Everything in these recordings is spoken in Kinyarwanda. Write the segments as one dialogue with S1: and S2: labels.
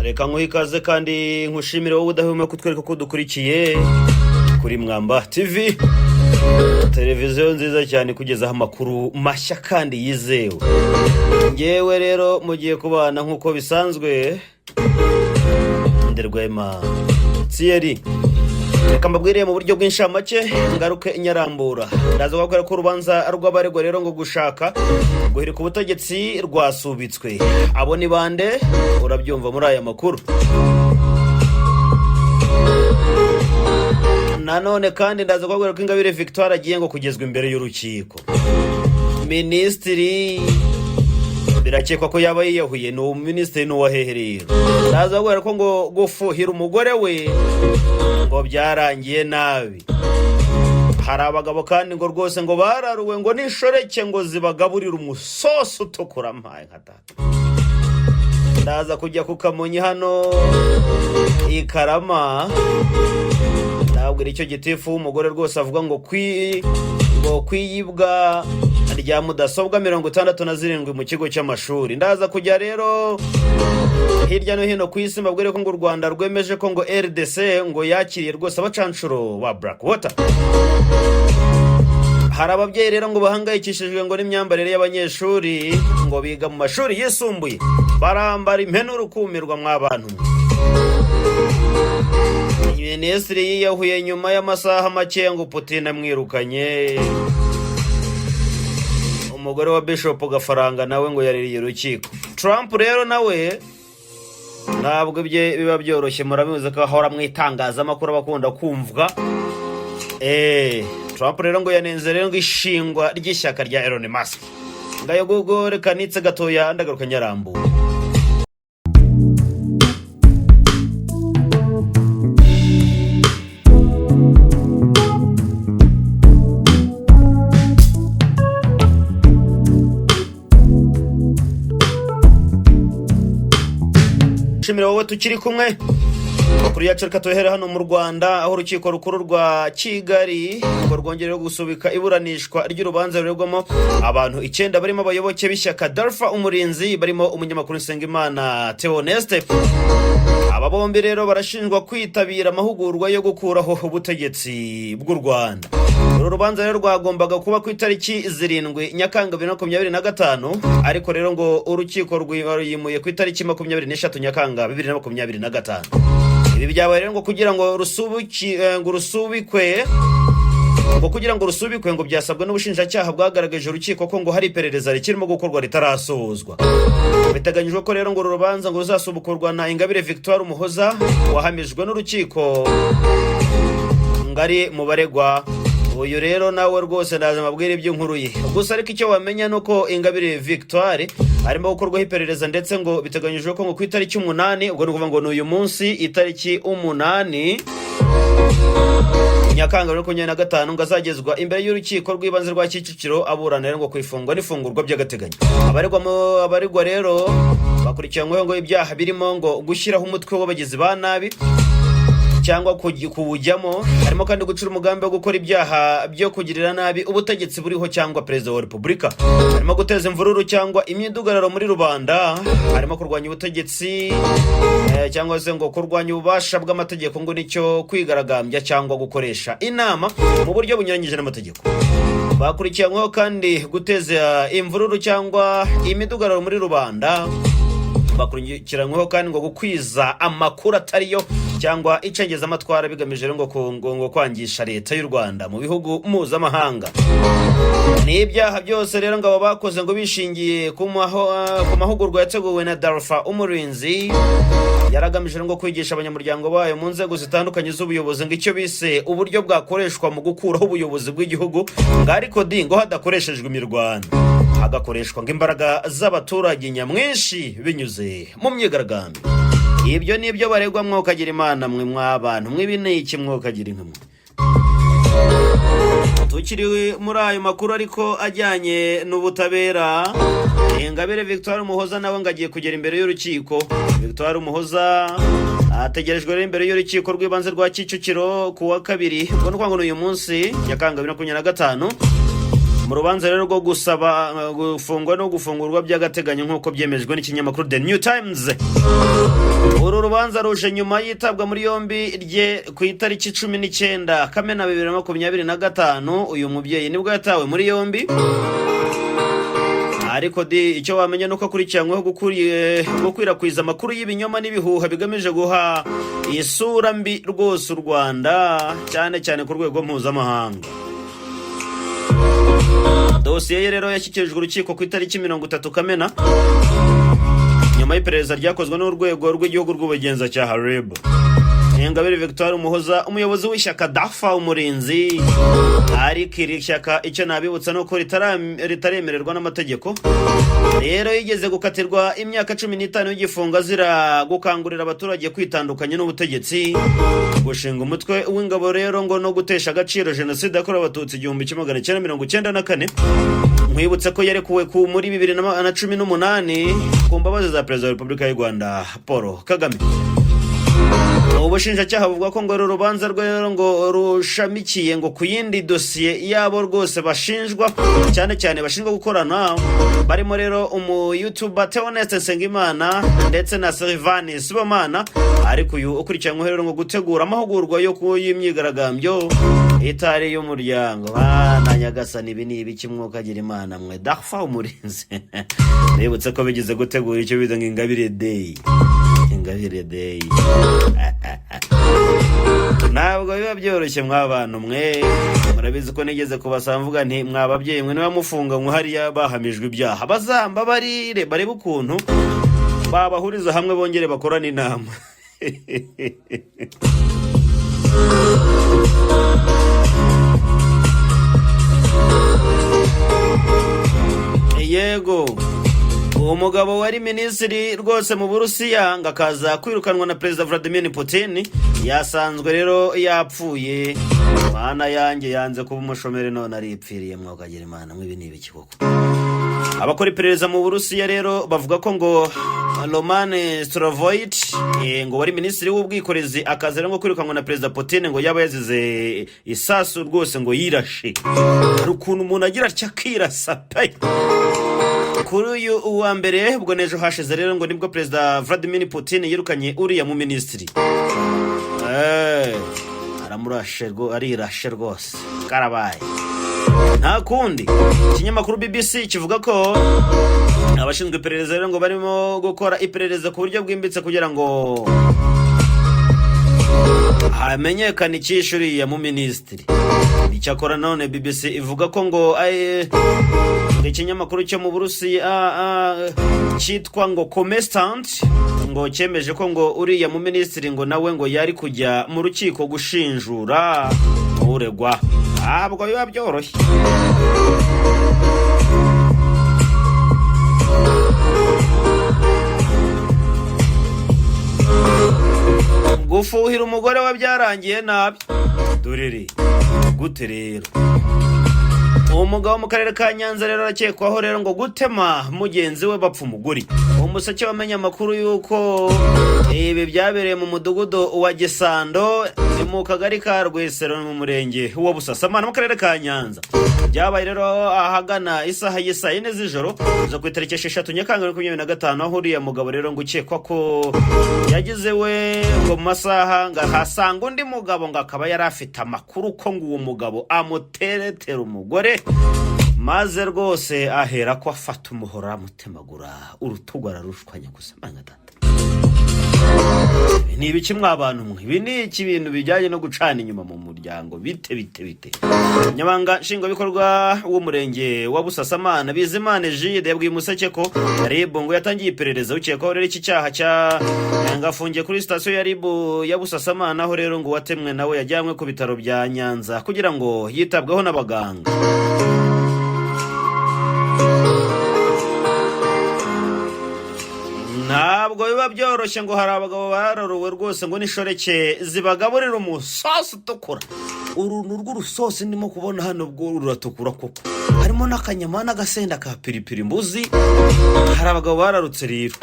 S1: Reka nkuhe ikaze kandi nkushimire wowe udahwema kutwereka ko dukurikiye kuri Mwamba TV, televiziyo nziza cyane ikugezaho amakuru mashya kandi yizewe. Ngewe rero mugiye kubana nk'uko bisanzwe, Nderwema Thierry. Reka mbabwire mu buryo bw'inshamake, ngaruke inyarambura. Ndaza kubabwira ko urubanza rw'abaregwa rero ngo gushaka guhirika ubutegetsi rwasubitswe. Abo ni bande? Urabyumva muri aya makuru. Nanone kandi ndaza kubabwira ko Ingabire Victoire agiye ngo kugezwa imbere y'urukiko. Minisitiri birakekwa ko yaba yiyahuye, ni uwo minisitiri ni uwahehe rero? Ndaza kubabwira ko ngo gufuhira umugore we ngo byarangiye nabi. Hari abagabo kandi ngo rwose ngo bararuwe ngo n'inshoreke ngo zibagaburire umusosi utukura, mpaye nka data. Ndaza kujya ku Kamonyi hano i Karama, ndabwira icyo gitifu w'umugore rwose avuga ngo kwiyibwa rya mudasobwa 67 mu kigo cy'amashuri. Ndaza kujya rero hirya no hino ku isi, mbabwire ko ngo u Rwanda rwemeje ko ngo RDC ngo yakiriye rwose abacanshuro ba Blackwater. Hari ababyeyi rero ngo bahangayikishijwe ngo n'imyambarire y'abanyeshuri ngo biga mu mashuri yisumbuye, barambara impenure ukumirwa mw'abantu. Minisitiri yiyahuye nyuma y'amasaha make ngo Putin amwirukanye. Umugore wa Bishop Gafaranga nawe ngo yaririye urukiko. Trump rero nawe ntabwo ibye biba byoroshye, murabizi ko ahora mu itangazamakuru abakunda kumvwa. Trump rero ngo yanenze rero ngo ishingwa ry'ishyaka rya Elon Musk. Ngayo gugo, reka nitse gatoya, ndagaruka nyarambuye. Shimira wowe tukiri kumwe. Amakuru yacu reka tuhere hano mu Rwanda, aho urukiko rukuru rwa Kigali ngo rwongereho gusubika iburanishwa ry'urubanza ruregwamo abantu icyenda barimo abayoboke b'ishyaka Dalfa Umurinzi, barimo umunyamakuru Nsengimana Theoneste. Aba bombi rero barashinjwa kwitabira amahugurwa yo gukuraho ubutegetsi bw'u Rwanda. Uru rubanza rero rwagombaga kuba ku itariki 7 Nyakanga 2025, ariko rero ngo urukiko rwimuye ku itariki 23 Nyakanga 2025. Ibi byabaye rero ngo kugira ngo ngo rusubikwe, ngo byasabwe n'ubushinjacyaha bwagaragaje urukiko ko ngo hari iperereza rikirimo gukorwa ritarasozwa. Biteganyijwe ko rero ngo uru rubanza ngo ruzasubukurwa na Ingabire Victoire Umuhoza, wahamijwe n'urukiko ngari mu baregwa. Uyu rero nawe rwose ndaza amabwire iby'inkuru ye gusa, ariko icyo wamenya ni uko Ingabire Victoire arimo gukorwaho iperereza, ndetse ngo biteganyijwe ko ngo ku itariki 8, ubwo ni ukuvuga ngo ni uyu munsi itariki 8 Nyakanga 2025, ngo azagezwa imbere y'urukiko rw'ibanze rwa Kicukiro aburana rero ngo ku ifungwa n'ifungurwa by'agateganyo. Abaregwa rero bakurikiranyweho ngo ibyaha birimo ngo gushyiraho umutwe w'abagizi ba nabi cyangwa kuwujyamo, harimo kandi gucura umugambi wo gukora ibyaha byo kugirira nabi ubutegetsi buriho cyangwa perezida wa repubulika, harimo guteza imvururu cyangwa imyidugararo muri rubanda, harimo kurwanya ubutegetsi cyangwa se ngo kurwanya ububasha bw'amategeko, ngo nicyo kwigaragambya cyangwa gukoresha inama mu buryo bunyuranyije n'amategeko. Bakurikiranyweho kandi guteza imvururu cyangwa imidugararo muri rubanda, bakurikiranyweho kandi ngo gukwiza amakuru atariyo cyangwa icengezamatwara bigamije rero ngo kwangisha leta y'u Rwanda mu bihugu mpuzamahanga. Ni ibyaha byose rero ngo abo bakoze ngo bishingiye ku mahugurwa yateguwe na Dalfa Umurinzi, yaragamije ngo kwigisha abanyamuryango bayo mu nzego zitandukanye z'ubuyobozi ngo icyo bise uburyo bwakoreshwa mu gukuraho ubuyobozi bw'igihugu, ngo ariko di ngo hadakoreshejwe imirwano, hagakoreshwa ngo imbaraga z'abaturage nyamwinshi binyuze mu myigaragambyo. Ibyo ni ibyo baregwa. Mwokagira Imana mwe mw'abantu mwe, ibi ni iki mwokagira inka mwe? Tukiri muri ayo makuru ariko ajyanye n'ubutabera, Ingabire Victoire Umuhoza nawe ngo agiye kugera imbere y'urukiko. Victoire Umuhoza ategerejwe rero imbere y'urukiko rw'ibanze rwa Kicukiro ku wa kabiri, ubwo ni ukuvuga ngo ni uyu munsi Nyakanga 2025. Mu rubanza rero rwo gusaba gufungwa no gufungurwa by'agateganyo, nk'uko byemejwe n'ikinyamakuru The New Times. Uru rubanza ruje nyuma y'itabwa muri yombi rye ku itariki 19 Kamena 2025. Uyu mubyeyi nibwo yatawe muri yombi, ariko di icyo wamenya nuko akurikiranyweho gukwirakwiza amakuru y'ibinyoma n'ibihuha bigamije guha isura mbi rwose u Rwanda, cyane cyane ku rwego mpuzamahanga. Dosiye ye rero yashyikirijwe urukiko ku itariki 30 Kamena, nyuma y'iperereza ryakozwe n'Urwego rw'Igihugu rw'Ubugenzacyaha, RIB. Ingabire Victoire Umuhoza, umuyobozi w'ishyaka DALFA Umurinzi, ariko iri shyaka icyo nabibutsa ni uko ritaremererwa n'amategeko. Rero yigeze gukatirwa imyaka 15 y'igifungo azira gukangurira abaturage kwitandukanya n'ubutegetsi, gushinga umutwe w'ingabo rero ngo no gutesha agaciro jenoside yakorewe Abatutsi 1994. Nkwibutse ko yarekuwe ku muri 2018 ku mbabazi za Perezida wa Repubulika y'u Rwanda Paul Kagame. Ubushinjacyaha buvuga ko ngo uru rubanza rwe rero ngo rushamikiye ngo ku yindi dosiye yabo rwose bashinjwa, cyane cyane bashinjwa gukorana, barimo rero umu YouTuber Theoneste Nsengimana ndetse na Sylvain Sibomana, ariko uyu ukurikiranyweho rero ngo gutegura amahugurwa yo ku y'imyigaragambyo itari y'umuryango. Bana nyagasani, ibi ni ibiki mwuka agira Imana mwe? DALFA Umurinzi, bibutse ko bigeze gutegura icyo bita ngo Ingabire Day. Ingabire Day ntabwo biba byoroshye mw'abantu mwe. Murabizi ko nigeze kubasaba mvuga nti: "Mwa babyeyi mwe, niba mufunga hariya bahamijwe ibyaha, bazamba barire barebe ukuntu babahuriza hamwe bongere bakorane inama." Yego, uwo mugabo wari minisitiri rwose mu Burusiya ngo akaza kwirukanwa na Perezida Vladimir Putin yasanzwe rero yapfuye. Mana yanjye, yanze kuba umushomeri none aripfiriye. Mwokagira Imana mwibi, ni ibiki koko? Abakora iperereza mu Burusiya rero bavuga ko ngo Roman Starovoit, ngo wari minisitiri w'ubwikorezi akaza rero ngo kwirukanwa na Perezida Putin, ngo yaba yazize isasu rwose ngo yirashe. Hari ukuntu umuntu agira atya akirasa pe! Kuri uyu wa mbere, ubwo n'ejo hashize rero, ngo nibwo Perezida Vladimir Putin yirukanye uriya mu minisitiri. Aramurashe, arirashe rwose, karabaye, nta kundi. Ikinyamakuru BBC kivuga ko abashinzwe iperereza rero ngo barimo gukora iperereza ku buryo bwimbitse kugira ngo hamenyekane icyishe uriya mu minisitiri. Icyakora none BBC ivuga ko ngo ikinyamakuru cyo mu Burusiya cyitwa ngo Kommersant ngo cyemeje ko ngo uriya mu minisitiri ngo nawe ngo yari kujya mu rukiko gushinjura uregwa. Ntabwo biba byoroshye. Gufuhira umugore we byarangiye nabi, dorere gute rero? Uwo mugabo mu karere ka Nyanza rero arakekwaho rero ngo gutema mugenzi we bapfa umugore. Uwo Museke wamenye amakuru y'uko ibi byabereye mu mudugudu wa Gisando, ni mu kagari ka Rwesero, mu murenge wa Busasamana, mu karere ka Nyanza. Byabaye rero ahagana isaha y'isaa 4 z'ijoro zo ku itariki 6 Nyakanga 2025, aho uriya mugabo rero ngo ukekwa ko yagize we ngo mu masaha ngo ahasanga undi mugabo, ngo akaba yari afite amakuru ko ngo uwo mugabo amuteretera umugore, maze rwose ahera ko afata umuhoro aramutemagura urutugu, ararushwanya gusa. Manga data, ibi ni ibiki mwa bantu mwe? Ibi ni iki? Ibintu bijyanye no gucana inyuma mu muryango, bite bite bite? Nyabanga nshingwabikorwa w'umurenge wa Busasamana, Bizimana Egide, yabwiye Umuseke ko RIB ngo yatangiye iperereza. Ukekwaho rero iki cyaha cya ngo afungiye kuri sitasiyo ya RIB ya Busasamana, aho rero ngo uwatemwe nawe yajyanywe ku bitaro bya Nyanza kugira ngo yitabweho n'abaganga. Ntabwo biba byoroshye. Ngo hari abagabo bararowe rwose ngo n'inshoreke zibagaburira umusosi utukura. Uru ni urw'urusosi ndimo kubona hano, bwo ruratukura koko, harimo n'akanyama n'agasenda ka piripiri mbuzi. Hari abagabo bararutse rero,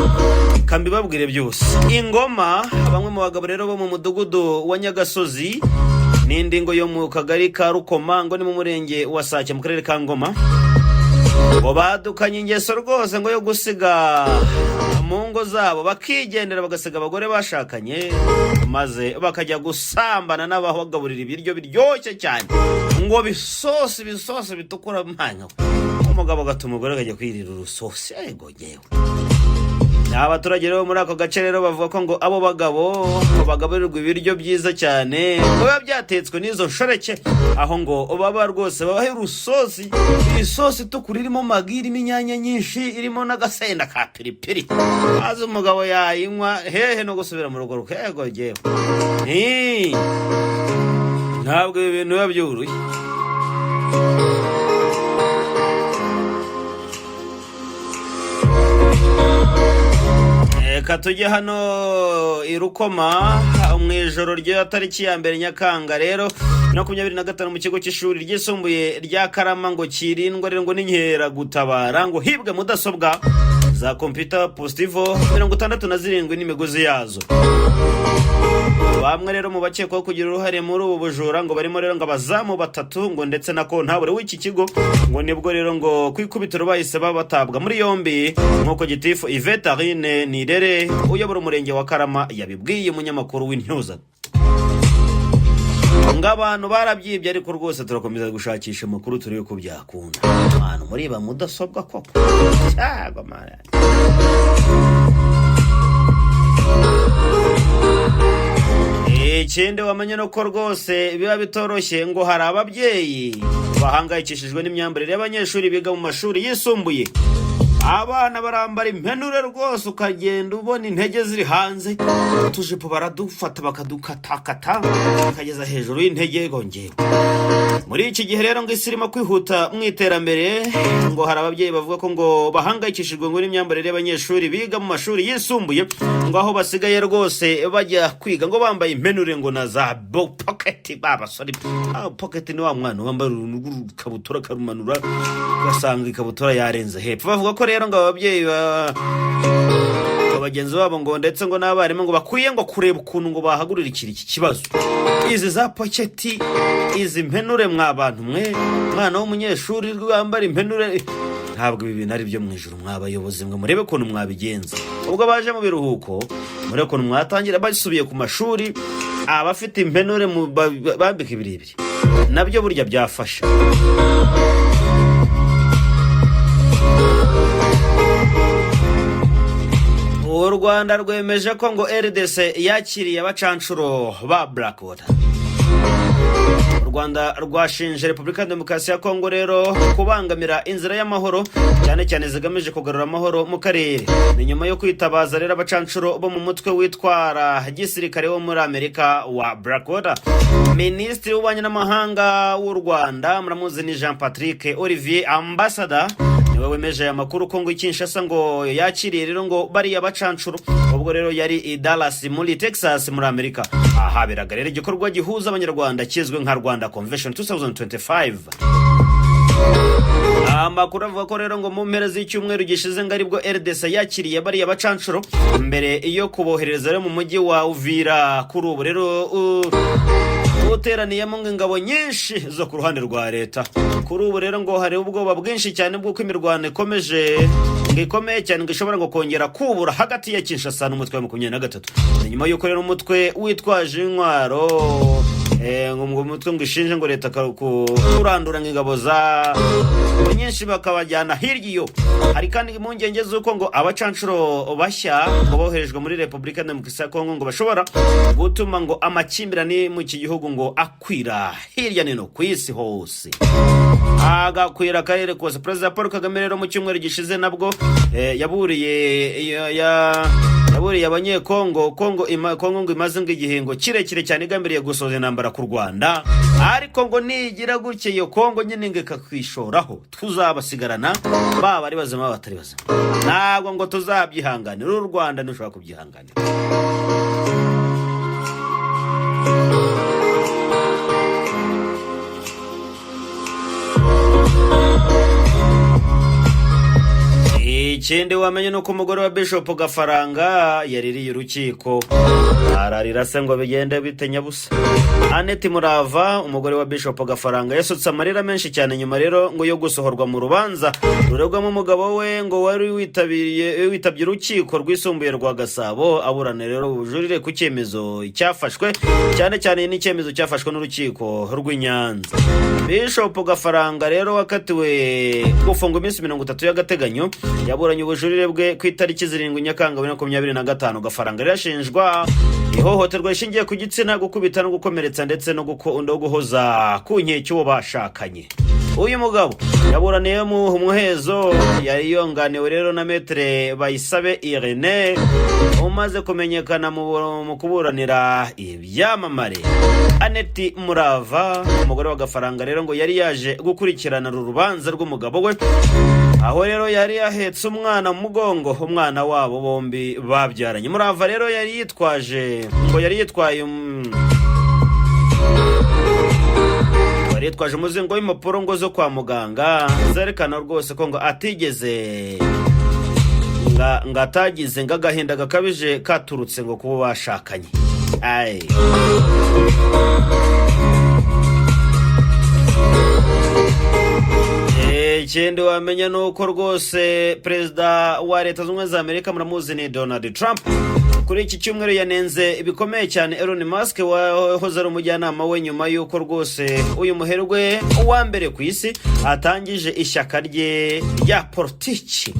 S1: kambibabwire byose. Ingoma, bamwe mu bagabo rero bo mu mudugudu wa Nyagasozi N'indi ngo yo mu kagari ka Rukoma, ngo ni mu murenge wa Sake mu karere ka Ngoma, ngo badukanye ingeso rwose ngo yo gusiga mu ngo zabo, bakigendera, bagasiga abagore bashakanye, maze bakajya gusambana n'ababagaburira ibiryo biryoshye cyane, ngo bisosi, bisosi bitukura mpanya. Umugabo agatuma umugore akajya kwirira urusosi. Ego ngewe! Abaturage rero muri ako gace rero bavuga ko ngo abo bagabo bagaburirwa ibiryo byiza cyane, ngo biba byatetswe n'izo nshoreke, aho ngo baba rwose babaha urusosi, isosi itukura irimo Maggi, irimo inyanya nyinshi, irimo n'agasenda ka piripiri, maze umugabo yayinywa, hehe no gusubira mu rugo rwego. Ngewe, ntabwo ibi bintu biba byuruye. Reka tujye hano i Rukoma. Mu ijoro rya tariki ya 1 Nyakanga rero 25, mu kigo cy'ishuri ryisumbuye rya Karama ngo kirindwa rero ngo n'inkeragutabara, ngo hibwe mudasobwa za kompiyuta Positivo 67 n'imigozi yazo. Bamwe rero mu bakekwaho kugira uruhare muri ubu bujura ngo barimo rero ngo abazamu batatu, ngo ndetse na kontabure w'iki kigo, ngo nibwo rero ngo ku ikubitiro bahise babatabwa muri yombi, nk'uko gitifu Yvette Arine Nirere uyobora umurenge wa Karama yabibwiye umunyamakuru w'Intyoza. Ngo abantu barabyibye, ariko rwose turakomeza gushakisha amakuru turebe ko byakunda. Abantu muriba mudasobwa koko, cyagwa mana. Ikindi wamenye ni uko rwose biba bitoroshye, ngo hari ababyeyi bahangayikishijwe n'imyambarire y'abanyeshuri biga mu mashuri yisumbuye. Abana barambara impenure rwose, ukagenda ubona intege ziri hanze, utujipo baradufata bakadukatakata bakageza hejuru y'intege. Ngewe, muri iki gihe rero ngo isi irimo kwihuta mu iterambere, ngo hari ababyeyi bavuga ko ngo bahangayikishijwe ngo n'imyambarire y'abanyeshuri biga mu mashuri yisumbuye, ngo aho basigaye rwose bajya kwiga ngo bambaye impenure, ngo na za pocket. Babasore, pocket ni wa mwana wambaye uruntu rw'ikabutura akarumanura, ugasanga ikabutura yarenze hepfo. Bavuga ko rero ngo ababyeyi ba bagenzi babo, ngo ndetse ngo n'abarimu, ngo bakwiye ngo kureba ukuntu ngo bahagurukira iki kibazo, izi za pocket, izi mpenure. Mwa bantu mwe, mwana w'umunyeshuri wambara impenure, ntabwo ibi bintu ari byo mu ijuru. Mwa bayobozi mwe, murebe ukuntu mwabigenza ubwo baje mu biruhuko, murebe ukuntu mwatangira basubiye ku mashuri, abafite impenure bambika ibirebire, nabyo burya byafasha. U Rwanda rwemeje ko ngo RDC yakiriye abacanshuro ba Blackwater. U Rwanda rwashinje Repubulika ya Demokarasi ya Kongo rero kubangamira inzira y'amahoro, cyane cyane zigamije kugarura amahoro mu karere. Ni nyuma yo kwitabaza rero abacanshuro bo mu mutwe witwara gisirikare wo muri Amerika wa Blackwater. Minisitiri w'ububanyi n'amahanga w'u Rwanda, muramuzi, ni Jean Patrick Olivier Ambassador, niwe wemeje aya makuru ko ngo Kinshasa ngo yakiriye rero ngo bariya bacanshuro, ubwo rero yari i Dallas muri Texas muri Amerika, ahaberaga rero igikorwa gihuza Abanyarwanda kizwi nka Rwanda Convention 2025. Amakuru avuga ko rero ngo mu mpera z'icyumweru gishize ngo aribwo RDC yakiriye bariya bacanshuro mbere yo kubohereza rero mu mujyi wa Uvira, kuri ubu rero uteraniyemo ngo ingabo nyinshi zo ku ruhande rwa leta. Kuri ubu rero ngo hari ubwoba bwinshi cyane bw'uko imirwano ikomeje, ngo ikomeye cyane, ngo ishobora ngo kongera kubura hagati ya Kinshasa n'umutwe wa 23. Ni nyuma y'uko rero umutwe witwaje intwaro ngo umutwe ngo ishinje ngo leta kurandura ngo ingabo za ngo nyinshi bakabajyana hirya iyo. Hari kandi impungenge z'uko ngo abacanshuro bashya ngo boherejwe muri Repubulika ya Demokarasi ya Kongo ngo bashobora gutuma ngo amakimbirane mu iki gihugu ngo akwira hirya no hino ku isi hose, agakwira akarere kose. Perezida Paul Kagame rero mu cyumweru gishize nabwo yaburiye Abanyekongo Kongo ngo imaze ngo igihingo kirekire cyane igambiriye gusoza intambara ku Rwanda, ariko ngo nigira gutya iyo Kongo nyine ngo ikakwishora tuzabasigarana, baba ari bazima baba batari bazima, ntabwo ngo tuzabyihanganira. U Rwanda ntushobora kubyihanganira. Ikindi wamenye ni uko umugore wa Bishop Gafaranga yaririye urukiko. Ararira se ngo bigende bite nyabusa? Annette Murava, umugore wa Bishop Gafaranga, yasutse amarira menshi cyane nyuma rero ngo yo gusohorwa mu rubanza ruregwamo umugabo we ngo wari witabiriye witabye urukiko rwisumbuye rwa Gasabo aburana rero ubujurire ku cyemezo cyafashwe, cyane cyane n'icyemezo cyafashwe n'urukiko rw'i Nyanza. Bishop Gafaranga rero wakatiwe gufungwa iminsi 30 y'agateganyo, yaburanye ubujurire bwe ku itariki 7 Nyakanga 2025. Gafaranga rero ashinjwa ihohoterwa rishingiye ku gitsina, gukubita no gukomeretsa, ndetse no guhoza ku nkeke uwo bashakanye. Uyu mugabo yaburaniye mu muhezo, yari yunganiwe rero na Maître Bayisabe Irene, umaze kumenyekana mu kuburanira ibyamamare. Annette Murava, umugore wa Gafaranga rero, ngo yari yaje gukurikirana uru rubanza rw'umugabo we, aho rero yari yahetse umwana mu mugongo, umwana wabo bombi babyaranye. Murava rero yari yitwaje ngo yari yitwaye yari yitwaje umuzingo w'impapuro ngo zo kwa muganga zerekana rwose ko ngo atigeze nga atagize ngo agahinda gakabije katurutse ngo kuba bashakanye. Aye. Ikindi wamenya ni uko rwose Perezida wa Leta Zunze Ubumwe za Amerika, muramuzi ni Donald Trump, kuri iki cyumweru yanenze bikomeye cyane Elon Musk wahoze ari umujyanama we, nyuma y'uko rwose uyu muherwe wa mbere ku isi atangije ishyaka rye rya politiki.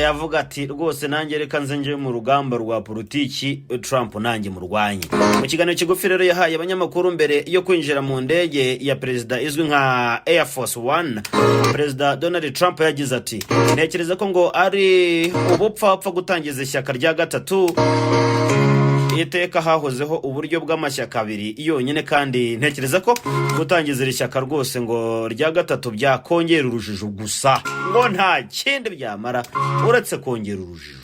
S1: Avuga ati: "Rwose nanjye reka nze nje mu rugamba rwa politiki, Trump nanjye murwanye." Mu kiganiro kigufi rero yahaye abanyamakuru mbere yo kwinjira mu ndege ya perezida izwi nka Air Force One, Perezida Donald Trump yagize ati: "Ntekereza ko ngo ari ubupfapfa gutangiza ishyaka rya gatatu. Iteka hahozeho uburyo bw'amashyaka abiri yonyine, kandi ntekereza ko gutangiza iri shyaka rwose ngo rya gatatu byakongera urujijo gusa, ngo nta kindi byamara uretse kongera urujijo."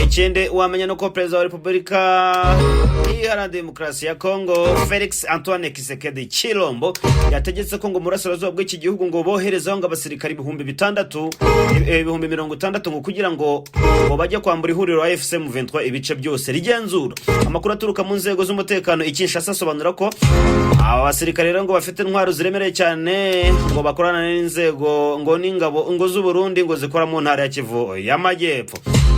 S1: Ikindi wamenya nuko Perezida wa Repubulika Iharanira Demokarasi ya Kongo, Felix Antoine Tshisekedi Tshilombo, yategetse ko ngo mu burasirazuba bw'iki gihugu ngo boherezaho ngo abasirikari 6000, 60,000, ngo kugira ngo bajye kwambura ihuriro AFC M23 ibice byose rigenzura. Amakuru aturuka mu nzego z'umutekano i Kinshasa asobanura ko aba basirikare rero ngo bafite intwaro ziremereye cyane, ngo bakorana n'inzego ngo n'ingabo ngo z'u Burundi ngo zikora mu ntara ya Kivu y'Amajyepfo.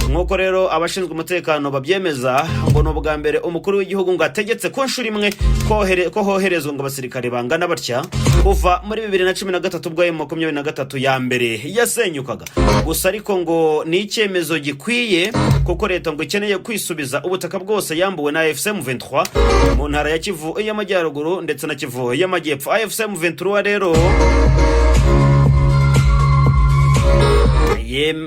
S1: Nk'uko rero abashinzwe umutekano babyemeza, ngo ni ubwa mbere umukuru w'igihugu ngo ategetse ko nshuro imwe ko hoherezwa ngo abasirikare bangana batya kuva muri 2013 ubwo M23 ya mbere yasenyukaga. Gusa ariko ngo ni icyemezo gikwiye, kuko leta ngo ikeneye kwisubiza ubutaka bwose yambuwe na AFC M23 mu ntara ya Kivu y'Amajyaruguru ndetse na Kivu y'Amajyepfo. AFC M23 rero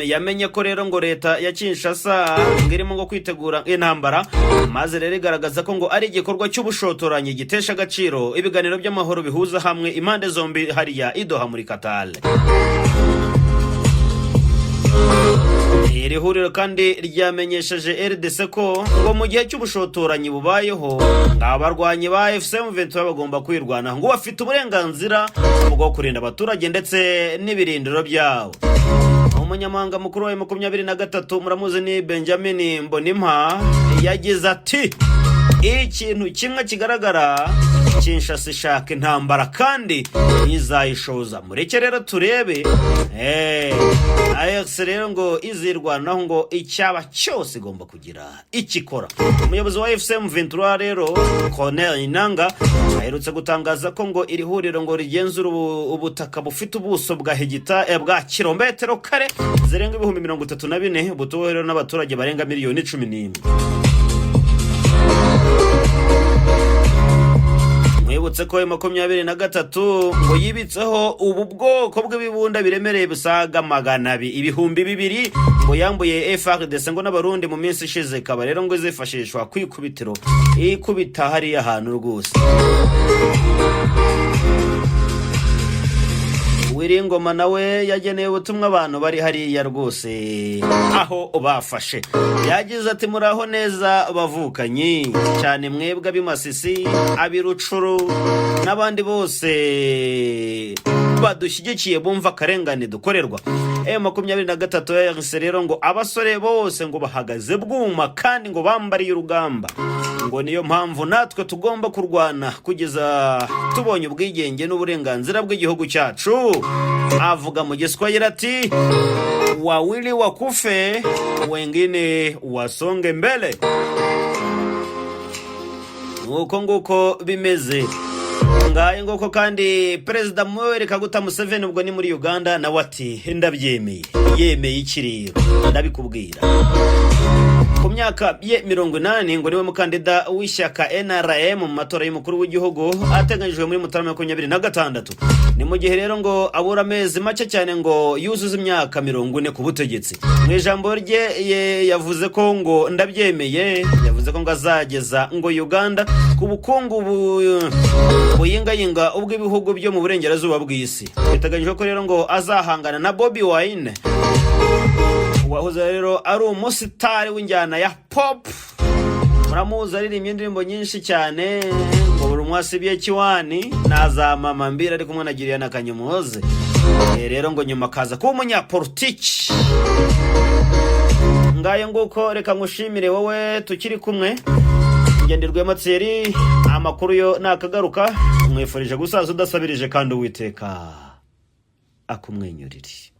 S1: yamenye ko rero ngo leta ya Kinshasa ngo irimo ngo kwitegura intambara, maze rero igaragaza ko ngo ari igikorwa cy'ubushotoranyi gitesha agaciro ibiganiro by'amahoro bihuza hamwe impande zombi hariya i Doha muri Qatar. Iri huriro kandi ryamenyesheje RDC ko ngo mu gihe cy'ubushotoranyi bubayeho, ngo abarwanyi ba AFC M23 bagomba kwirwanaho, ngo bafite uburenganzira bwo kurinda abaturage ndetse n'ibirindiro byabo. Umunyamabanga mukuru wa 23, muramuzi ni Benjamin Mbonimpa, yagize ati: "Ikintu kimwe kigaragara, Kinshasa ishaka intambara kandi izayishoza. Mureke rero turebe." AFC rero ngo izirwanaho, ngo icyaba cyose igomba kugira ikikora. Umuyobozi wa AFC M23 rero, Corneille Nanga, aherutse gutangaza ko ngo iri huriro ngo rigenzura ubutaka bufite ubuso bwa hegita bwa kilometero kare zirenga 34,000, butuwe rero n'abaturage barenga miliyoni 11. Mwibutse ko 23 ngo yibitseho ubu bwoko bw'ibibunda biremereye bisaga magana 2000 ngo yambuye FARDC ngo n'Abarundi mu minsi ishize, ikaba rero ngo izifashishwa kwikubitiro ikubita hariya hantu rwose. Willy. Willy Ngoma nawe yageneye ubutumwa abantu bari hariya rwose aho bafashe. Yagize ati: "Muraho neza bavukanyi, cyane mwebwe ab'i Masisi, ab'i Rutshuru n'abandi bose badushyigikiye bumva akarengane dukorerwa. M23 yahise rero ngo abasore bose ngo bahagaze bwuma kandi ngo bambariye urugamba, ngo niyo mpamvu natwe tugomba kurwana kugeza tubonye ubwigenge n'uburenganzira bw'igihugu cyacu." Avuga mu Giswahili ati: "Wawili wakufe, wengine wasonge mbele." Nuko nguko bimeze, ngaye nguko. Kandi Perezida Yoweri Kaguta Museveni, ubwo ni muri Uganda, nawe ati: "Ndabyemeye." Yemeye iki rero? Ndabikubwira. Ku myaka ye 80, ngo niwe mukandida w'ishyaka NRM mu matora y'umukuru w'igihugu ateganyijwe muri Mutarama 26. Ni mu gihe rero ngo abura amezi make cyane ngo yuzuze imyaka 40 ku butegetsi. Mu ijambo rye yavuze ko ngo ndabyemeye, yavuze ko ngo azageza ngo Uganda ku bukungu buyingayinga ubw'ibihugu byo mu burengerazuba bw'isi. Biteganyijwe ko rero ngo azahangana na Bobi Wine, wahoze rero ari umusitari w'injyana ya pop. Muramuzi, aririmbye indirimbo nyinshi cyane ngo buri umwe asibye kiwani na za mama mbira, ari kumwe na Juliana Kanyomozi. Rero ngo nyuma akaza kuba umunyapolitiki. Ngayo nguko, reka ngushimire wowe tukiri kumwe. Ngenderwema Thierry, amakuru yo nakagaruka. Mwifurije gusaza udasabirije kandi Uwiteka akumwenyurire.